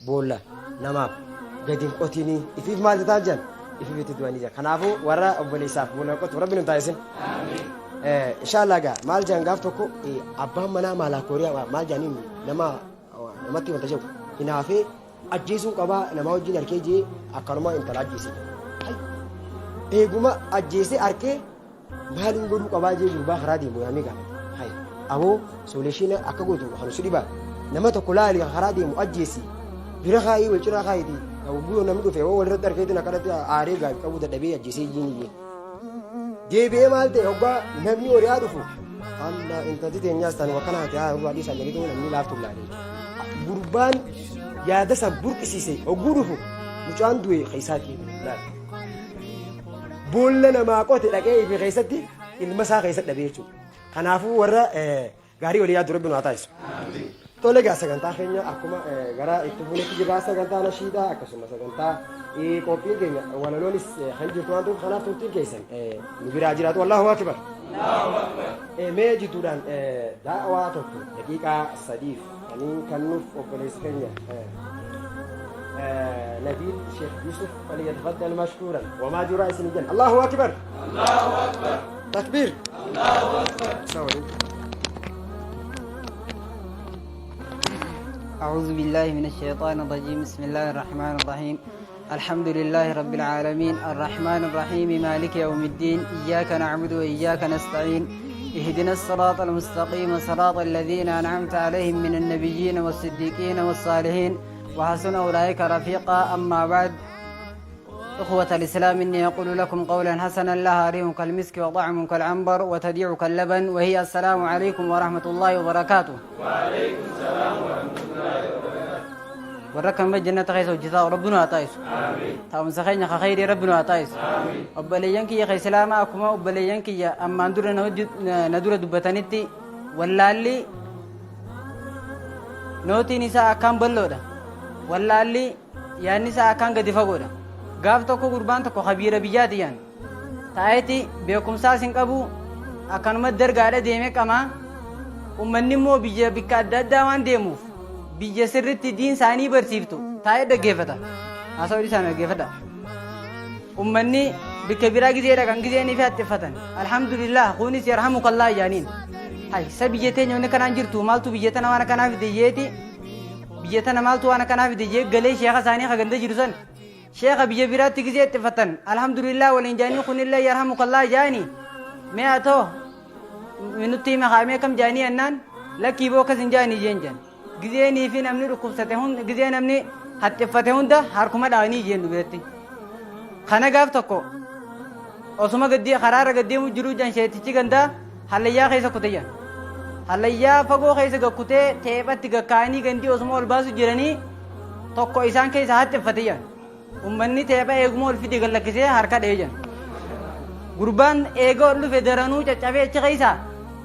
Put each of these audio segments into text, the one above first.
Boolla namaaf gadi hin qotinii ifiif maal tataan jedhan ifiif itti du'anii jedhan. Kanaafuu warra obboleessaaf boolla qotu rabbi nu taasisin. Inshaallah gaa maal jedhan gaaf tokko abbaan manaa maalaa kooriyaa maal jedhaniin nama namatti wanta jedhu hinaafee ajjeesuun qabaa namaa wajjin harkee jee akkanuma intala ajjeese. Eeguma ajjeesee harkee Maaliin godhuu qabaa jee gurbaa karaa deemu yaamee gaafate. Hay aboo sooleeshiina akka gootu kan si dhibaa. Nama tokko laali kan karaa deemu ajjeesi. Bira kaayii wal cinaa kaayitii. Guyyoo namni dhufe hoo walirratti arkeetiin akkanatti aaree gaafi qabuu dadhabee ajjeesee iyyiin iyyee. Deebi'ee maal ta'e hoggaa namni horiyaa dhufu. Allah intalti teenyaas tanuma akkanaati haa hoggaa dhiisaa jedhanii namni laaftuu laalee jechuudha. Gurbaan yaada san burqisiise hogguu dhufu mucaan du'e keessaatti laale. Boolla namaa qote dhaqee ifi keessatti ilma isaa keessa dhabee jechuudha. Kanaafuu warra gaarii walii yaadu rabbi nu haa taasisu. Tole egaa sagantaa keenya akkuma gara itti fuuletti jirra sagantaa nashiidaa akkasuma sagantaa qophiin keenya walaloonis kan jirtu waan ta'uuf kanaaf turtiin keessan nu biraa jiraatu. Allahu akbar. Mee jidduudhaan daawaa tokko daqiiqaa sadiif kaniin kan nuuf obboleessi keenya Nabiil Sheekh Yusuf falyatafaddal mashkuuran wamaa juraa isin jenna. Allahu akbar. Allahu akbar. Takbiir. Allahu akbar. Assalamu alaikum. أعوذ بالله من الشيطان الرجيم بسم الله الرحمن الرحيم الحمد لله رب العالمين الرحمن الرحيم مالك يوم الدين إياك نعبد وإياك نستعين اهدنا الصراط المستقيم صراط الذين أنعمت عليهم من النبيين والصديقين والصالحين وحسن أولئك رفيقا أما بعد إخوة الإسلام إني أقول لكم قولا حسنا لها ريح كالمسك وطعم كالعنبر وتديع كاللبن وهي السلام عليكم ورحمة الله وبركاته وعليكم السلام ورحمة الله وبركاته warra kan jannata keessa hojjetaa rabbi nu haa taasisu taa'umsa keenya ka khayrii rabbi nu haa taasisu obboleeyyan kiyya ka islaamaa akkuma obboleeyyan kiyya ammaan dura na dura dubbatanitti wallaalli Nootiin isaa akkaan bal'oodha. Wallaalli yaadni isaa akkaan gadi fagoodha. Gaaf tokko gurbaan tokko kabiira biyyaati yaan. Taa'eeti beekumsaas hin qabu akkanuma dargaadha deemee qamaa. Ummanni immoo biyya bikka adda addaa waan deemuuf biyya sirritti diin isaanii barsiiftu taa'ee dhaggeeffata. Haasawaa isaan dhaggeeffadha. Ummanni bikka biraa gizee dhaqan gizee ni fi haxxiffatan. Alhamdulillah kunis yarhamukallah jaaniin. Hay sa biyya teenya wanni kanaan jirtu maaltu biyya tana waan akkanaa fide jeeti biyya tana maaltu waan akkanaa fide jee galee sheekha isaanii ka ganda jiru san sheekha biyya biraatti gizee haxxiffatan alhamdulillah waliin jaanii kunillee yarhamukallah jaani mee atoo nutti hima kaamee kam jaanii annaan lakkii boo akkas hin jaanii jeen jan. Gizeenii fi namni dhukkubsate hunda gizee namni haxxiffate hunda harkuma dha'anii jeen nu biratti. Kana gaaf tokko osuma gaddee karaarra gaddeemu jiruu jan sheetichi gandaa hallayyaa keessa kute jan. Hallayyaa fagoo keessa gakkutee teephatti gakkaa'anii gandii osuma ol baasu jiranii tokko isaan keessa haxxiffate jan. Ummanni teepha eeguma ol fide gad lakkisee harka dha'e jedhan. Gurbaan eega ol dhufe daranuu caccabee achi keessa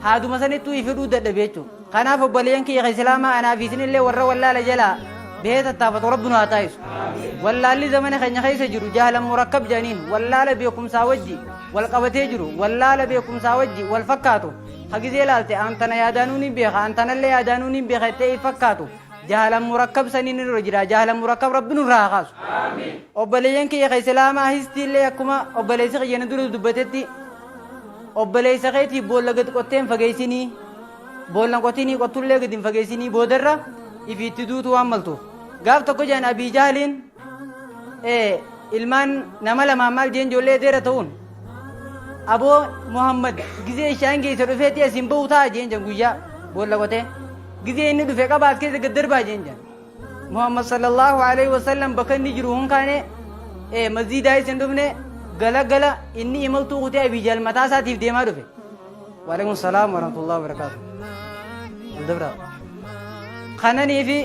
haaduma sanittuu ifidhuu dadhabe jechuudha. Kanaaf obboleeyyan kiyya kan Islaamaa anaa fi isinillee warra wallaala jalaa bahee tattaafatu Rabbi nu haa taasisu. Wallaalli zamana keenya keessa jiru jahlan murakkab jedhaniin wallaala beekumsaa wajji wal qabatee jiru wallaala beekumsaa wajji wal fakkaatu ka gizee laalte an tana yaadaanuu niin beeka an tanallee yaadaanuu niin beeka jettee if fakkaatu Jahlan murakkab saniin irra jira. Jahlan murakkab Rabbi nurraa haa kaasu. Obboleeyyan kiyya ka Islaamaa histiillee akkuma obboleessi kiyya na dura dubbatetti obboleessa keetiif boolla gad qottee hin fageessinii boolla hin qotinii qottullee gad hin fageessinii boodarra ifi itti duutu waan maltuuf. Gaaf tokko jedhan Abii Jahliin ilmaan nama lamaan maal jeen ijoollee deera ta'uun aboo Muhammad gizee ishaan geesse dhufeetii asiin bahu ta'a jeen jan guyyaa boolla qotee. Gizee inni dhufe qaba as keessa gad darbaa jeen jan. Muhammad sallallahu alaihi wasallam bakka inni jiru hin kaane masjiidaa isin dhufne gala gala inni imaltuu kutee Abii Jahl mataa isaatiif deemaa dhufe. Waalaikum salaam warahmatullahi wabarakatuh. Wal dabraa. Kananii fi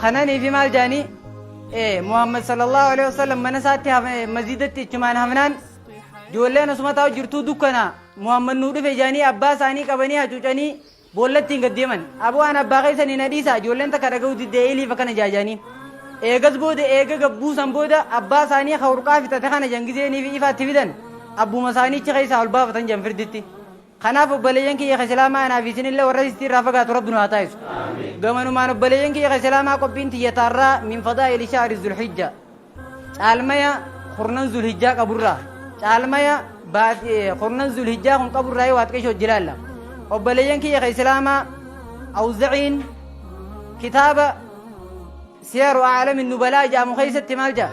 kananii fi maal jaanii Muhammad sallallahu alaihi wasallam mana isaatti masjiidatti ichumaan hafnaan Ijoolleen osuma taa'u jirtuu dukkana Muhammad nuu dhufe jedhanii abbaa isaanii qabanii hacuucanii boollattiin gad deeman. Aboo an abbaa keessanii na dhiisaa ijoolleen takka dhaga'uu diddee iliif akkana jaajaanii. Eegas booda eega gad buusan booda abbaa isaanii ka hurqaa fixate kana jan gizeenii fi ifaatti fidan abbuma isaanii achi keessaa ol baafatan jan firditti. Kanaaf obboleeyyan kiyya ka Islaamaa anaa fi isinillee warra istii irraa fagaatu Rabbi nu haa taasisu. Gamanumaan obboleeyyan kiyya ka Islaamaa qophiin tiyya taarraa min fadaa'ili shahri Zulhijja. Caalmaya kurnan Zulhijjaa qaburraa caalmaya kurnan Zulhijjaa kun qaburraa waa xiqqeesha hojii laalla. Obboleeyyan kiyya ka Islaamaa Awzaciin kitaaba Siyaru A'lami Nubalaa jedhamu keessatti maal jedha?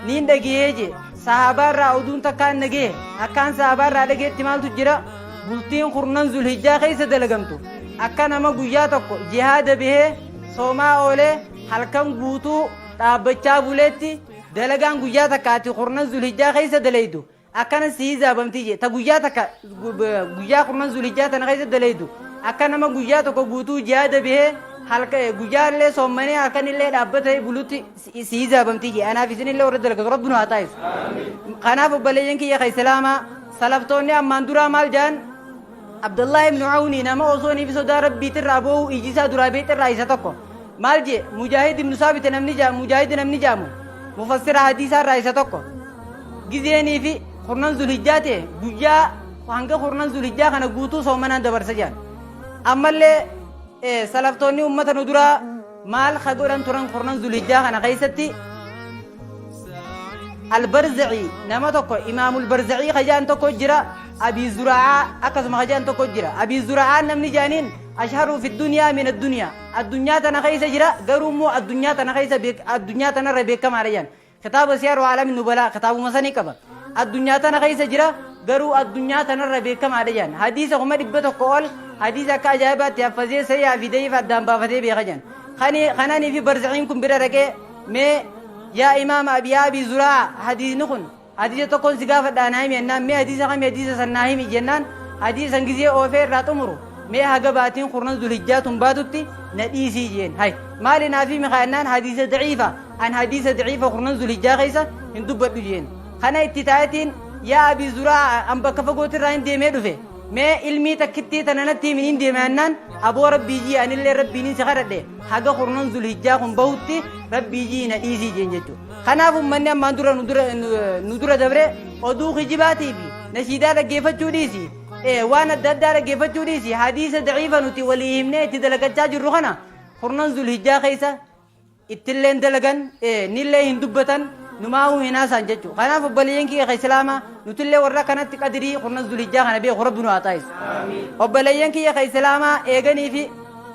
Niin dhagahee jee sahaabaa irraa oduun takkaan dhagahe akkaan sahaabaa irraa dhagahetti maaltu jira? Bultiin kurnan Zulhijjaa keessa dalagamtu akka nama guyyaa tokko jihaada bahee soomaa oolee halkan guutuu dhaabbachaa buleetti dalagaan guyyaa takkaati kurnan Zulhijjaa keessa dalaydu akkana sii hisaabamti jee ta guyyaa takka guyyaa kurnan Zulhijjaa tana keessa dalaydu akka nama guyyaa tokko guutuu jihaada bahee halka guyyaa illee soommanee halkan illee dhaabbatee bulutti si hisaabamti jee. Anaaf isin illee warra dalagatu Rabbi nu haa taasisu. Kanaaf obboleeyyan kiyya ka Islaamaa salaftoonni ammaan duraa maal jedhan? Abdallah ibn Awni nama osoo niif sodaa Rabbiitirraa boo'u iji isaa duraa beexirraa isa tokko. Maal jee? Mujaahid ibn Saabit namni jaamu, Mujaahid namni jaamu mufassira hadiisaa irraa isa tokko. Gizeenii fi kurnan Zulhijjaa ta'e guyyaa hanga kurnan Zulhijjaa kana guutuu soomanaan dabarsa jedhan. Ammallee salaftoonni ummata nu duraa maal ka godhan turan kurnan Zulhijjaa kana keessatti? Albarza'ii nama tokko, Imaamul Barza'ii ka jedhan tokko jira, Abii Zuraa'aa akkasuma ka jedhan tokko jira. Abii Zuraa'aa namni jedhaniin asharuu fi duniyaa min addunyaa, addunyaa tana keessa jira, garuu immoo addunyaa tana keessa addunyaa tanarra beekamaadha jedhan. Kitaaba Siyaru A'lami Nubalaa kitaabuma sanii qaba. Addunyaa tana keessa jira, garuu addunyaa tanarra beekamaadha jedhan. Hadiisa 100,000 ol hadiisa akka ajaa'ibaatti haffazee sayyaa fi da'iifa addaan baafatee beeka jedhan. Kananii fi Barza'iin kun bira dhaqee, mee yaa imaama Abi, yaa Abii Zuraa'a, hadiisni kun hadiisa tokkoon si gaafadhaa naa himi jennaan, mee hadiisa kami, hadiisa san naa himi jennaan, hadiisa san gizee oofee irraa xumuru, mee haga baatiin kurnan Zulhijjaa tun baatutti na dhiisii jeen. Hay, maali naaf himi kaa jennaan, hadiisa daciifa, an hadiisa daciifa kurnan Zulhijjaa keessa hin dubbadhu jeen. Kana itti taa'etiin, yaa Abii Zuraa'a, an bakka fagootirraa hin deemee dhufe, mee ilmii takkittii tana natti himi niin deema jennaan, aboo Rabbii jii anillee Rabbiinin si kadhadhe haga kurnan Zulhijjaa kun bahutti Rabbii jii na dhiisii jeen jechuudha. Kanaaf ummanni ammaan dura nu dura dabre oduu kijibaatii fi nashiidaa dhaggeeffachuu dhiisi, waan adda addaa dhaggeeffachuu dhiisi, hadiisa daciifa nuti walii himnee itti dalagachaa jirru kana kurnan Zulhijjaa keessa ittilleen dalagan, nillee hin dubbatan, numaahuu hin haasaan jechuudha. Kanaaf obboleeyyan kiyya ka Islaamaa nutillee warra kanatti qadirii kurnan Zulhijjaa kana beeku Rabbi nu haa taasisu. Obboleeyyan kiyya ka Islaamaa eeganii fi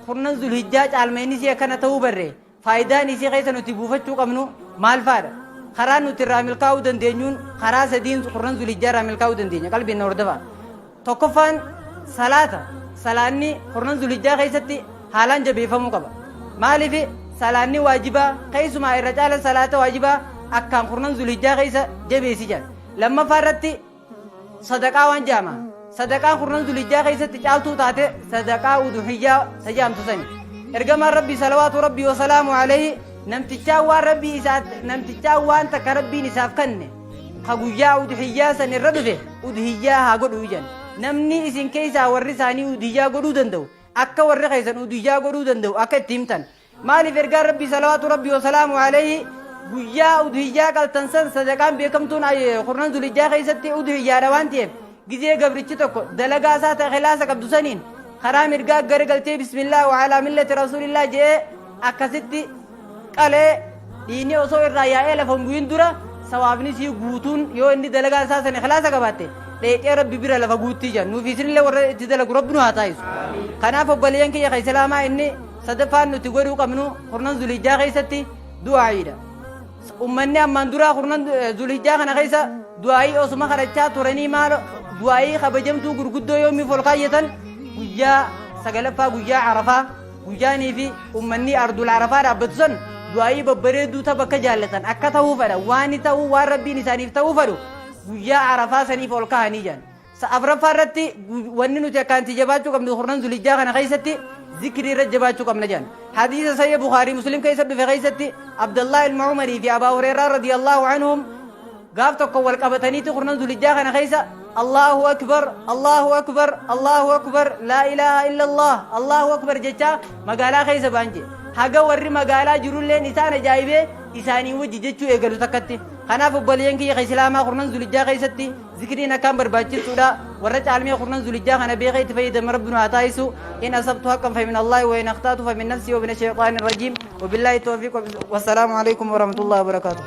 kurnan Zulhijjaa caalmayni isii akkana ta'uu barre, faayidaan isii keessa nuti buufachuu qabnu maal faadha? Karaan nuti irraa milkaa'uu dandeenyuun karaa sadiin kurnan Zulhijjaa irraa milkaa'uu dandeenya. Qalbiin na hordofaa. Tokkoffaan salaata. Salaanni kurnan Zulhijjaa keessatti haalaan jabeeffamuu qaba. Maaliif? Salaanni waajibaa keessumaa irra caala salaata waajibaa akkaan kurnan Zulhijjaa keessa jabeessi jedhan. Lammaffaa irratti sadaqaa waan jedhama. Sadaqaan kurnan Zulhijjaa keessatti caaltuu taate sadaqaa uduhiyyaa tajaamtu sani. Ergamaan Rabbii salawaatu Rabbii wasalaamu alayhi namtichaa waan Rabbii isaa namtichaa waan takka Rabbiin isaaf kanne ka guyyaa udhiyyaa san irra dhufe udhiyyaa haa godhu jedhan. Namni isin keessaa warri isaanii udhiyyaa godhuu danda'u akka warri keessan udhiyyaa godhuu danda'u akka itti himtan. Maaliif? Ergaan Rabbii salawaatu Rabbii wasalaamu alayhi guyyaa udhiyyaa qaltan san sadaqaan beekamtuun kurnan Zulhijjaa keessatti udhiyyaadha waan ta'eef, gizee gabrichi tokko dalagaa isaa ta'e khilaasa qabdu saniin karaa mirgaa garagaltee bismillah wa alaa millati rasuulillah jedhee akkasitti qalee dhiigni osoo irraa yaa'ee lafa hin bu'in dura sawaabni isii guutuun yoo inni dalagaa isaa san ikhlaasa qabaatte dheexee Rabbi bira lafa guuttii jedhan. Nuuf isinillee warra itti dalagu Rabbi nu haa taasisu. Kanaaf obboleeyyan kiyya ka Islaamaa inni sadaffaan nuti godhuu qabnu kurnan Zulhijjaa keessatti du'aa'iidha. Ummanni ammaan duraa kurnan Zulhijjaa kana keessa du'aa'ii osuma kadhachaa turanii maal du'aa'ii kabajamtuu gurguddoo yoomiif ol kaayyatan? Guyyaa sagalaffaa, guyyaa Arafaa, guyyaanii fi ummanni ardul Arafaa dhaabbatu san du'aa'ii babbareedduu ta bakka jaallatan akka ta'uu fedha waan ta'uu waan Rabbiin isaaniif ta'uu fedhu guyyaa Arafaa saniif ol kahanii jedhan. Afraffaa irratti wanni nuti akkaan itti jabaachuu qabnu kurnan Zulhijjaa kana keessatti zikrii irra jabaachuu qabna jedhan. Hadiisa Sahih Bukhaarii Muslim keessa dhufe keessatti Abdallah ilma Umarii fi Abaa Hureeraa radiyallahu anhum gaaf tokko wal qabataniiti kurnan Zulhijjaa kana keessa Allahu akbar, Allahu akbar, Allahu akbar, laa ilaaha illallah, Allahu akbar jechaa magaalaa keessa ba'an jedhe. Haga warri magaalaa jirulleen isaan ajaa'ibee isaanii wajji jechuu eegalu takkatti. Kanaaf obboleeyyan kiyya ka Islaamaa kurnan Zulhijjaa keessatti zikriin akkaan barbaachistuudha. Warra caalmee kurnan zulijjaa kana beekee itti fayyadame Rabbi nu haa taasisu. In asabtu haqqan fa min Allaahi wa in akhtaatu fa min nafsii wa min ashayxaani rajiim. Wabillaahi tawfiiq. Wassalaamu alaikum warahmatullahi wabarakaatuh.